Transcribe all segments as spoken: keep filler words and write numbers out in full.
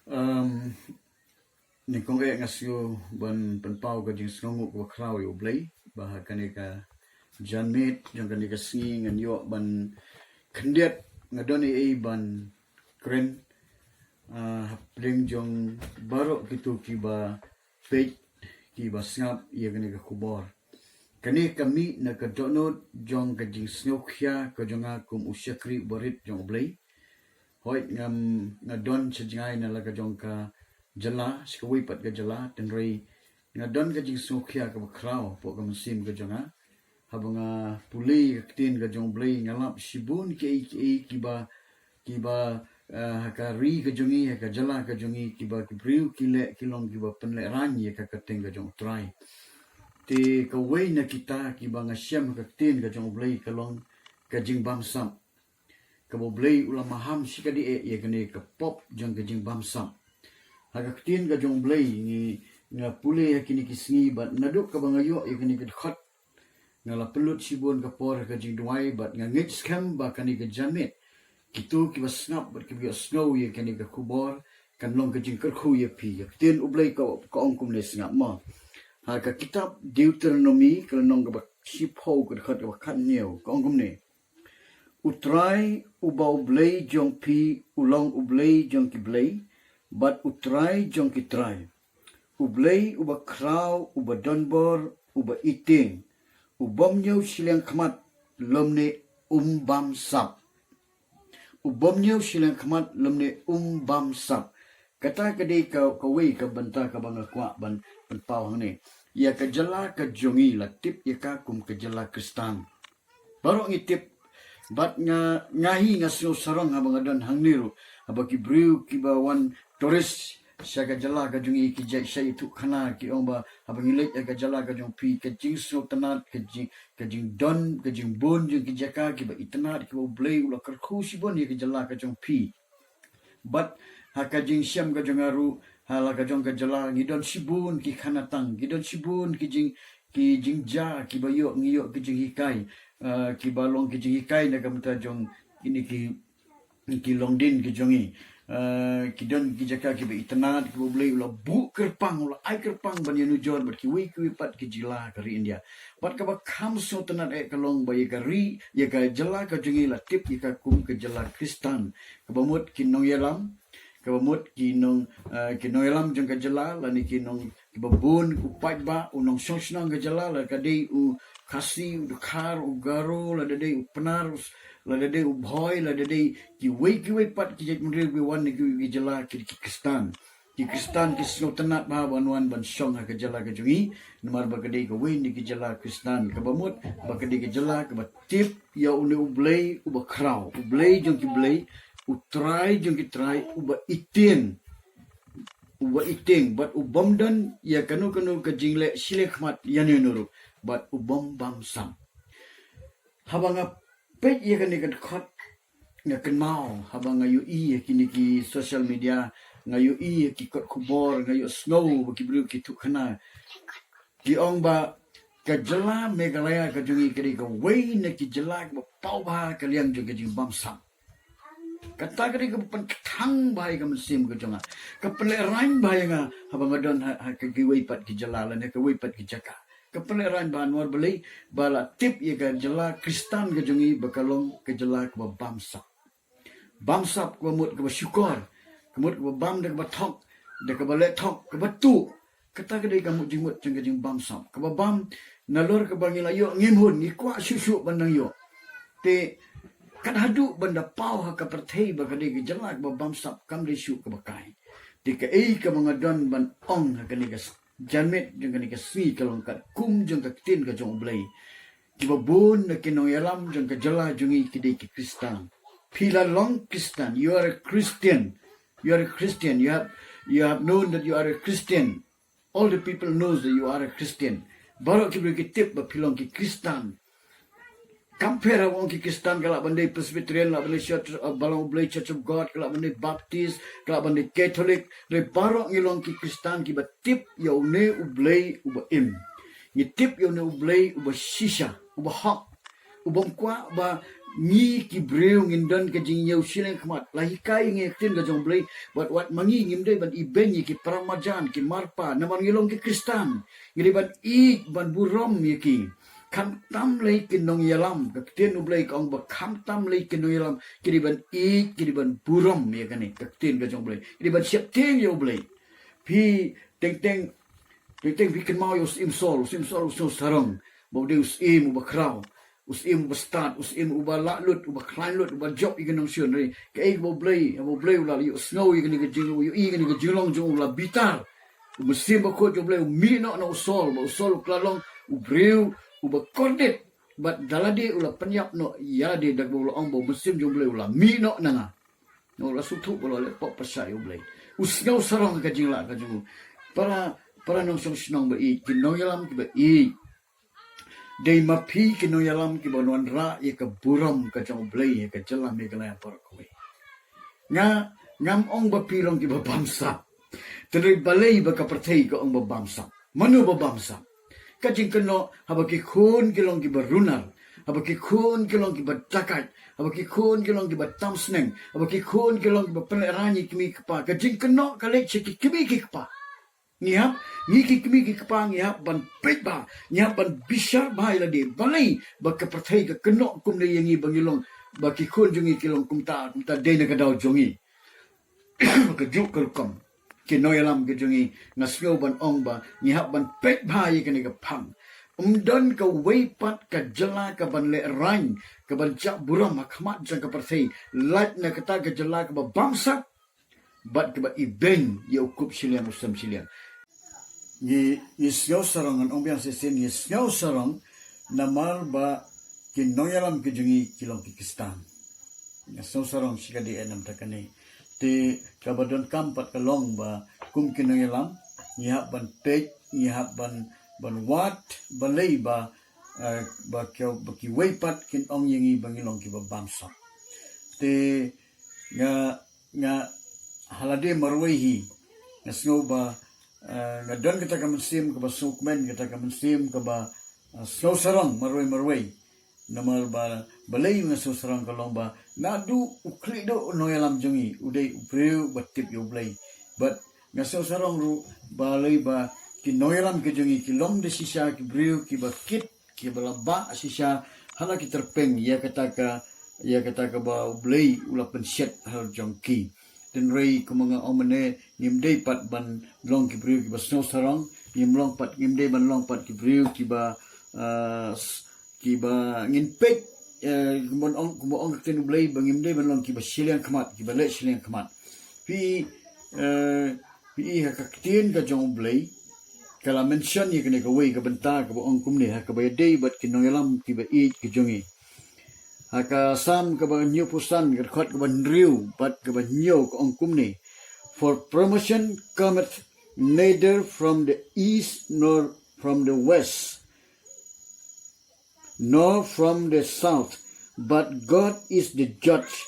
Um, Nyngkong eh nga sngew ban pynpaw ka jingsngewnguh kaba khraw ïa U Blei ba ha kane ka janmiet jong kane ka sngi ngan ïoh ban khyndiat, nga don ei ei ban kren, ah, hapdeng jong baroh kito kiba peit, kiba sngap ïa kane ka khubor. Kane ka mih na ka dohnud jong ka jingsngewkhia ka jong nga kum u shakri uba rit jong U Blei. Hooid, ngam, nga don sha jngai na la ka jong ka jylla, sha kawei pat ka jylla, hynrei nga don ka jingsngewkhia kaba khraw hapoh ka mynsiem ka jong nga. Haba nga pule ka ktien ka jong U Blei, nga lap shibun kiei kiei kiba, kiba, eh, ha ka ri ka jong ngi, ha ka jylla ka jong ngi, kiba ki briew ki leh, ki long kiba pynlehraiñ ïa ka kyrteng ka jong U Trai. Te kawei na kita kiba nga shem ha ka ktien ka jong U Blei ka long ka jingbamsap. Kaba U Blei u la maham shikatdei eh ïa kane ka pop jong ka jingbamsap. Ha ka ktien ka jong U Blei ngi, nga pule ha kine ki sngi bad naduh kaba nga ïoh ïa kane ka dkhot, nga la pynlut shibun ka por ha ka jingduwai bad nga ngeit skhem ba kane ka janmiet kito kiba sngap bad kiba ïohsngew ïa kane ka khubor kan long ka jingkyrkhu ïa phi. Ka ktien U Blei ka, ka ong kumne, sngap mo. Ha ka kitab Deuteronomi ka lynnong kaba shiphew ka dkhot kaba khathynñiew ka ong kumne: U Trai uba U Blei jong phi u long U Blei jong ki blei bad U Trai jong ki trai, U Blei uba khraw, uba donbor, uba itieng, u bym ñiew shiliang khmat lymne um bamsap. U bym ñiew shiliang khmat lymne um bamsap. Kata ka dei ka, kawei ka bynta kaba nga kwah ban pynpaw hangne ïa ka jylla ka jong ngi. La tip ïa ka kum ka jylla Khristan. Baroh ngi tip. Bad nga, nga hi nga sngew sarong haba nga don hangne ruh, haba ki briew kiba wan tourist sha ka jylla ka jong ngi ki jait sha ïathuh khana, ki ong ba haba ngi leit ha ka jylla ka jong phi, ka jingsngewtynnad, ka jing, ka jingdon, ka jingbun jong ki jaka kiba itynnad, kiba U Blei u la kyrkhu shibun ïa ka jylla ka jong phi. Bad ha ka jingshem ka jong nga ruh, ha la ka jong ka jylla ngi don shibun ki khana tang, ngi don shibun ki jing, ki jingjia kiba ïoh, ngi ïoh ki jinghikai, eh, kiba long ki jinghikai na ka bynta jong kine ki, ki longdien ki jong ngi. Eh, ki don ki jaka kiba itynnad, kiba U Blei u la buh kyrpang, u la ai kyrpang ban ïanujor bad kiwei kiwei pat ki jylla ha ka ri India. Bad kaba kham sngewtynnad eh ka long ba ïa ka ri, ïa ka jylla ka jong ngi la tip ïa ka kum ka jylla Khristan. Kaba mut ki nongïalam, kaba mut ki nong, eh, ki nongïalam jong ka jylla, lane ki nong, kiba bun, u paidbah, u nongshong shnong ka jylla, lada ka dei u Khasi, u Dkhar, u Garo, lada dei u Pnar, u s-, lada dei u Bhoi, lada dei kiwei kiwei pat ki jaitbynriew kiba wan na kiwei ki jylla, ki, ki Khristan. Ki Khristan ki sngewtynnad bha ban wan ban shong ha ka jylla ka jong ngi, namar ba ka dei kawei na ki jylla Khristan. Kaba mut ba ka dei ka jylla kaba tip ïa une U Blei uba khraw, U Blei jong ki blei, U Trai jong ki trai, uba itieng, uba itieng, bad u bym don ïa kano kano ka jingleh shiliang khmat ïano ïano ruh, bad u bym bamsap. Haba nga peit ïa kane ka dkhot, nga kynmaw haba nga ïohi ïa kine ki social media, nga ïohi ïa ki kot khubor, nga ïohsngew ba ki briew ki thuh khana, ki ong ba ka jylla Meghalaya ka jong ngi ka dei kawei na ki jylla kiba paw bha ha ka liang jong ka jingbamsap. Kata ka dei kaba pynkthang bha ïa ka mynsiem ka jong nga, ka pynlehraiñ bha ïa nga haba nga don ha, ha ka, kiwei pat ki jylla lane kawei pat ki jaka. Ka pynlehraiñ bha namar balei? Ba la tip ïa ka jylla Khristan ka jong ngi ba ka long ka jylla kaba bamsap. Bamsap kaba mut kaba shukor, ka mut kaba bam da kaba thok, da kaba leh thok, kaba tuh. Kata ka dei ka mut jingmut jong ka jingbamsap. Kaba bam nalor kaba ngi la ïoh ngim hun, ngi kwah shuh shuh ban nang ïoh. Te kat haduh ban da paw ha ka pyrthei ba ka dei ka jylla kaba bamsap, kam dei shuh kaba kai. Te kaei kaba nga don ban ong ha kane ka s-, janmiet jong kane ka sngi ka long katkum jong ka ktien ka jong U Blei. Kiba bun na ki nongïalam jong ka jylla jong ngi ki dei ki Khristan. Phi la long Khristan, you are a Christian. You are a Christian. You have, you have known that you are a Christian. All the people knows that you are a Christian. Baroh ki briew ki tip ba phi long ki Khristan. Kam pher haba ong ki Khristan, ka lah ban dei Presbyterian, lah ban dei Church of, Balang U Blei, Church of God, ka lah ban dei Baptist, ka lah ban dei Catholic. Hynrei baroh ngi long ki Khristan kiba tip ïa une U Blei uba im. Ngi tip ïa une U Blei uba shisha, uba hok, u bym kwah ba, ngi ki briew ngin don ka jingñiew shiliang khmat. La hikai ngi ktien ka jong U Blei, wat wat ma ngi ngim dei ban ibeiñ ïa ki para marjan, ki marpa, namar ngi long ki Khristan. Ngi dei ban ïeit ban burom ïa ki. Khamtam lei ki nongïalam, ka ktien U Blei ka ong ba khamtam lei ki nongïalam, ki dei ban ïeit, ki dei ban burom ïa kane, ka ktien ka jong U Blei. Ki dei ban sheptieng ïa U Blei. Phi teng teng, teng teng phi kynmaw ïa u Syiem Saul, u Syiem Saul, u Syiem sarong. Ba u dei u syiem uba khraw, u syiem uba stad, u syiem uba lah lut, uba khlaiñ lut, uba jop ïa ki nongshun ri. Kaei kaba U Blei, ba U Blei u la ïohsngew ïa kane ka jing, u ïohi ïa kane ka jinglong jong u, la bitar. U Mynsiem Bakhuid jong U Blei u mih noh na u Saul, ba u Saul u la long u briew uba kordit. Bad da lade u la pynïap noh ïa lade da kaba u la ong ba u Mynsiem jong U Blei u la mih noh na nga. Nga la sngewthuh ba la leh pop pyrshah ïa U Blei. U sngew sarong ka jinglah ka jong u. Para, para nongshong shnong ba ïeit, ki nongïalam kiba ïeit. Dei ma phi ki nongïalam kiban wanrah ïa ka burom ka jong U Blei ha ka jylla Meghalaya baroh kawei. Nga, ngam ong ba phi long kiba bamsap. Tang dei balei ba ka pyrthei ka ong ba bamsap. Mano ba bamsap? Ka jingkynnoh haba ki khun ki long kiba runar, haba ki khun ki long kiba dakait, haba ki khun ki long kiba tam sneng, haba ki khun ki long kiba pynlehraiñ ïa ki kmie ki kpa. Ka jingkynnoh ka leit sha ki kmie ki kpa. Ngi hap, ngi ki kmie ki kpa ngi hap ban peit bha, ngi hap ban bishar bha ïa lade. Balei ba ka pyrthei ka kynnoh kumne ïa ngi ba ngi long, ba ki khun jong ngi ki long kumta, kumta dei na ka daw jong ngi. Kajuh ka rukom, ki nongïalam ki jong ngi, nga sngew ban ong ba ngi hap ban peit bha ïa kane ka phang. Ym don kawei pat ka jylla kaban lehraiñ, kaban jah burom ha khmat jong ka pyrthei, lait na kata ka jylla kaba bamsap bad kaba ibeiñ ïa u kup shiliang u sem shiliang. Ngi, ngi sngew sarong, ngan ong biang shisien, ngi sngew sarong namar ba ki nongïalam ki jong ngi ki long ki Khristan. Ngi sngew sarong shikatdei eh namar kane. Te kaba donkam pat ka long ba kum ki nongïalam ngi hap ban peit, ngi hap ban, ban wad balei ba, eh, ba ki, ba kiwei pat kin ong ïa ngi ba ngi long kiba bamsap. Te nga, nga ha lade marwei hi nga sngew ba, eh, nga don kata ka mynsiem kaba sngewkmen, kata ka mynsiem kaba, eh, sngew sarong marwei marwei. Namar ba, balei nga sngew sarong ka long ba naduh u khlieh duh u nongïalam jong ngi u dei u briew ba tip ïa U Blei. Bad nga sngew sarong ruh balei ba ki nongïalam ki jong ngi ki long da shisha ki briew kiba kit, kiba la bah shisha ha la ki tyrpeng ïa kata ka, ïa kata kaba U Blei u la pynshet halor jong ki. Tynrai kumba nga ong mynne, ngim dei pat ban long ki briew kiba sngew sarong, ngim long pat, ngim dei ban long pat ki briew kiba, ah, s-, kiba ngin peit, eh, kumba ong, kumba ong ka ktien U Blei ba ngim dei ban long kiba shiliang khmat, kiba leh shiliang khmat. Phi, eh, phi i ha ka ktien ka jong U Blei ka la mention ïa kane kawei ka bynta kaba ong kumne, ha kaba ïadei bad ki nongïalam kiba ïeit ki jong ngi. Ha ka Salm kaba hynñiewphew san, ka dkhot kaba hynriew bad kaba hynñiew ka ong kumne: "For promotion cometh neither from the east nor from the west, nor from the south, but God is the judge,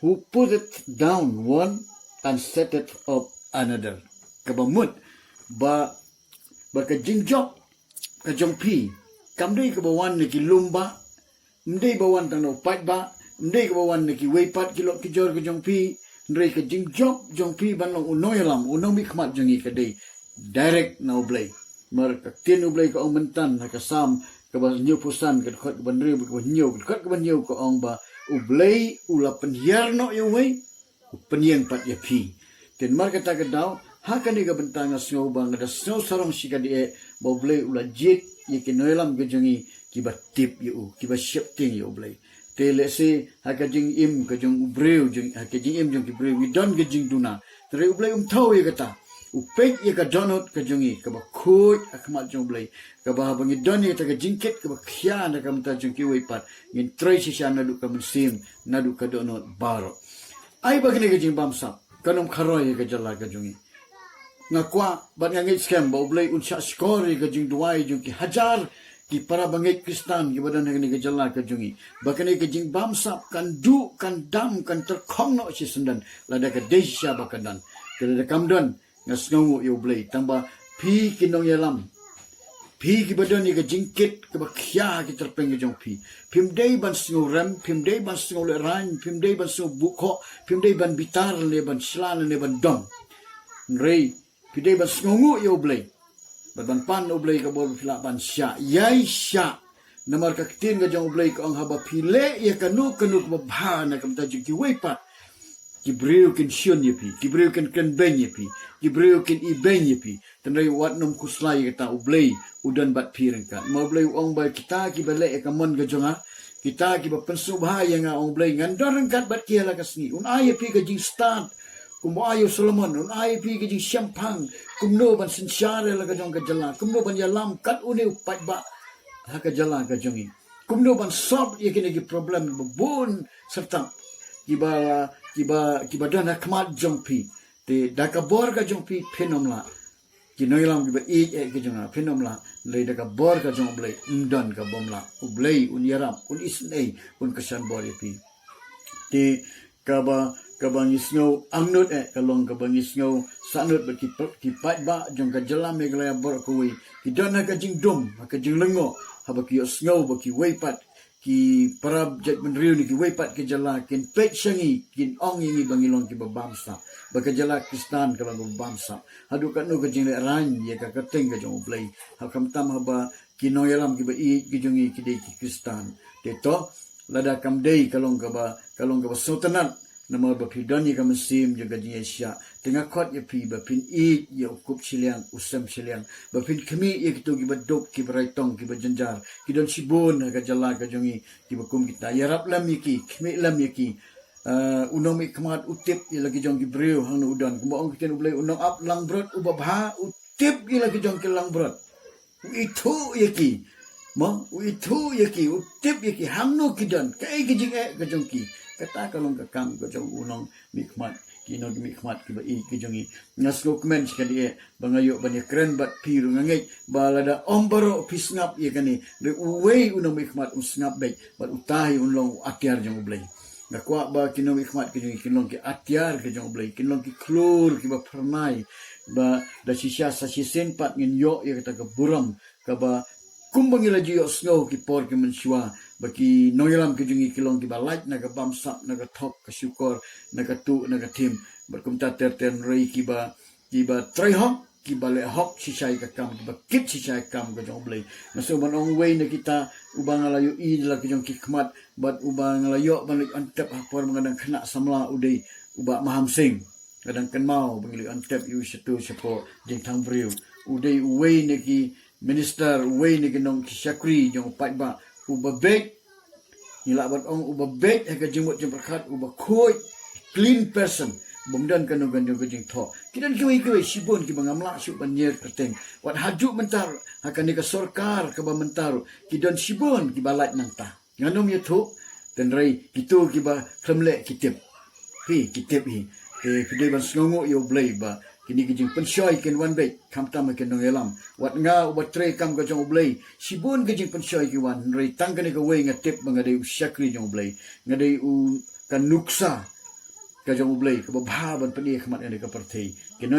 who putteth down one and setteth up another." Kaba mut ba, ba ka jingjop ka jong phi kam dei kaba wan na ki lum ba, ym dei ba wan tang na u paidbah, ym dei kaba wan na kiwei pat ki lok ki jor ka jong phi, hynrei ka jingjop jong phi ban long u nongïalam, u nongmihkhmat jong ngi ka dei direct na U Blei. Namar ka ktien U Blei ka ong mynta ha ka Salm kaba hynñiewphew san, ka dkhot kaba hynriew, kaba hynñiew, ka dkhot kaba hynñiew ka ong ba U Blei u la pynhiar noh ïa uwei, u pynïeng pat ïa phi. Te namar kata ka daw, ha kane ka bynta nga sngew ba nga da sngew sarong shikatdei eh ba U Blei u la jied ïa ki nongïalam ka jong ngi kiba tip ïa u, kiba sheptieng ïa U Blei. Te lehse ha ka jingim ka jong u briew, jong, ha ka jingim jong ki briew ngi don ka jingduna. Hynrei U Blei um thaw ïa kata. U peit ïa ka dohnud ka jong ngi kaba khuid ha khmat jong U Blei, kaba haba ngi don ïa kata ka jingkit kaba khia na ka bynta jong kiwei pat, ngin trei shisha naduh ka mynsiem, naduh ka dohnud baroh. Ai ba kane ka jingbamsap kan ym kharoi ha ka jylla ka jong ngi. Nga kwah bad nga ngeit skhem ba U Blei un shah shkor ïa ka jingduwai jong ki hajar ki para bangeit Khristan kiba don ha kane ka jylla ka jong ngi, ba kane ka jingbamsap kan duh, kan dam, kan tyrkhong noh shisyndon lada ka dei shisha ba ka don. Ka lada kam don, nga sngewnguh ïa U Blei. Tangba phi ki nongïalam, Phi kiba don ïa ka jingkit kaba khia ha ki tyrpeng ka jong phi. Phim dei ban sngewrem, phim dei ban sngewlehraiñ, phim dei ban sngewbuhkhoh, phim dei ban bitar lane ban shla lane ban dom. Hynrei phi dei ban sngewnguh ïa U Blei. Bad ban pan U Blei ka bor ba phi lah ban shah. Ïai shah. Namar ka ktien ka jong U Blei ka ong haba phi leh ïa kano kano kaba bha na ka bynta jong kiwei pat, ki briew kin shun ïa phi, ki briew kin kren beiñ ïa phi, ki briew kin ibeiñ ïa phi. Tynrai wat nym khuslai ïa kata, U Blei u don bad phi ryngkat. Ma U Blei u ong ba kita kiba leh ïa ka mon ka jong nga, kita kiba pynsngewbha ïa nga, ong U Blei, ngan don ryngkat bad ki ha la ka sngi. Un ai ïa phi ka jingstad kumba u ai ïa u Solomon, un ai ïa phi ka jingshemphang kumno ban synshar ïa la ka jong ka jylla, kumno ban ïalam kat une u paidbah ha ka jylla ka jong ngi. Kumno ban solve ïa kine ki problem ba bun serta kiba, kiba, kiba don ha khmat jong phi. Te da ka bor ka jong phi phin ym lah. Ki nongïalam kiba ïeit eh ki jong nga phin ym lah. Hynrei da ka bor ka jong U Blei ym don kaba ym lah. U Blei un ïarap, un isynei, un kyrshan bor ïa phi. Te kaba, kaba ngi sngew angnud eh ka long kaba ngi sngew sahnud bad ki, ki paidbah jong ka jylla Meghalaya baroh kawei. Ki don ha ka jingdum, ha ka jinglyngngoh, haba ki ïohsngew ba kiwei pat ki para jaitbynriew na kiwei pat ki jylla kin peit sha ngi, kin ong ïa ngi ba ngi long kiba bamsap, ba ka jylla Khristan ka long kaba bamsap. Haduh katno ka jinglehraiñ ïa ka kyrteng ka jong U Blei. Ha khamtam haba ki nongïalam kiba ïeit ki jong ngi ki dei ki Khristan. Te to, lada kam dei ka long kaba, ka long kaba sngewtynnat. Namar ba phi don ïa ka mynsiem jong ka jingïaishah. Te nga khot ïa phi ba phin ïeit ïa u kup shiliang, u sem shiliang. Ba phin khmih ïa kito kiba duk, kiba raitong, kiba jynjar. Ki don shibun ha ka jylla ka jong ngi kiba kum kita. Ïarap lem ïa ki, khmih lem ïa ki. Ah, u nongmihkhmat u tip ïa la ki jong ki briew hangno u don. Kumba ong ka ktien U Blei, u nongap langbrot uba bha u tip ïa la ki jong ki langbrot. U ithuh ïa ki. Mo, u ithuh ïa ki, u tip ïa ki hangno ki don, kaei ka jingeh ka jong ki. Kata ka long ka kam ka jong u nongmihkhmat, ki nongmihkhmat kiba ïeit ki jong ngi. Nga sngewkmen shi kane eh ba nga ïoh ban ïakren bad phi ruh, nga ngeit ba lada ym baroh phi sngap ïa kane, hynrei uwei u nongmihkhmat un sngap beit bad uta hi un long u atiar jong U Blei. Nga kwah ba ki nongmihkhmat ki jong ngi kin long ki atiar ki jong U Blei, kin long ki khlur kiba phyrnai, ba da shisha sa shisien pat ngin ïoh ïa kata ka burom kaba kumba ngi la ju ïohsngew ki por ki mynshuwa, ba ki nongïalam ki jong ngi ki long kiba lait na ka bamsap, na ka thok, ka shukor, na ka tuh, na ka thim. Bad kumta ter ter, hynrei kiba, kiba trei hok, kiba leh hok shisha ïa ka kam, kiba kit shisha ïa ka kam ka jong U Blei. Nga sngew ban ong uwei na kita uba nga la ïohi da la ki jong ki khmat, bad uba nga la ïoh ban leit on tep ha por ba nga dang khynnah samla u dei u Bah Mahamsing. Nga dang kynmaw ba ngi leit on tep ïa u shato shapoh jingthang briew. U dei uwei na ki minister, uwei na ki nong ki shakri jong u paidbah uba beit. Ngi lah ban ong uba beit ha ka jingmut jingpyrkhat, uba khuid, clean person. Bym don kano kano ka jingthoh. Ki don kiwei kiwei shibun kiba ngam lah shuh ban nyer kyrteng. Wat hajuh mynta ha kane ka sorkar kaba mynta ruh ki don shibun kiba lait nangta. Ngan ym ïathuh, hynrei kito kiba khlem leh ki tip. Phi, ki tip hi. Te phi dei ban sngewnguh ïa U Blei ba kine ki jingpynshoi kin wan beit, khamtam ha ki nongïalam. Wat nga uba trei kam ka jong U Blei, shibun ki jingpynshoi ki wan, hynrei tang kane kawei nga tip ba nga dei u shakri jong U Blei. Nga dei u ka nuksa ka jong U Blei kaba bha ban pyni ha khmat kane ka pyrthei. Ki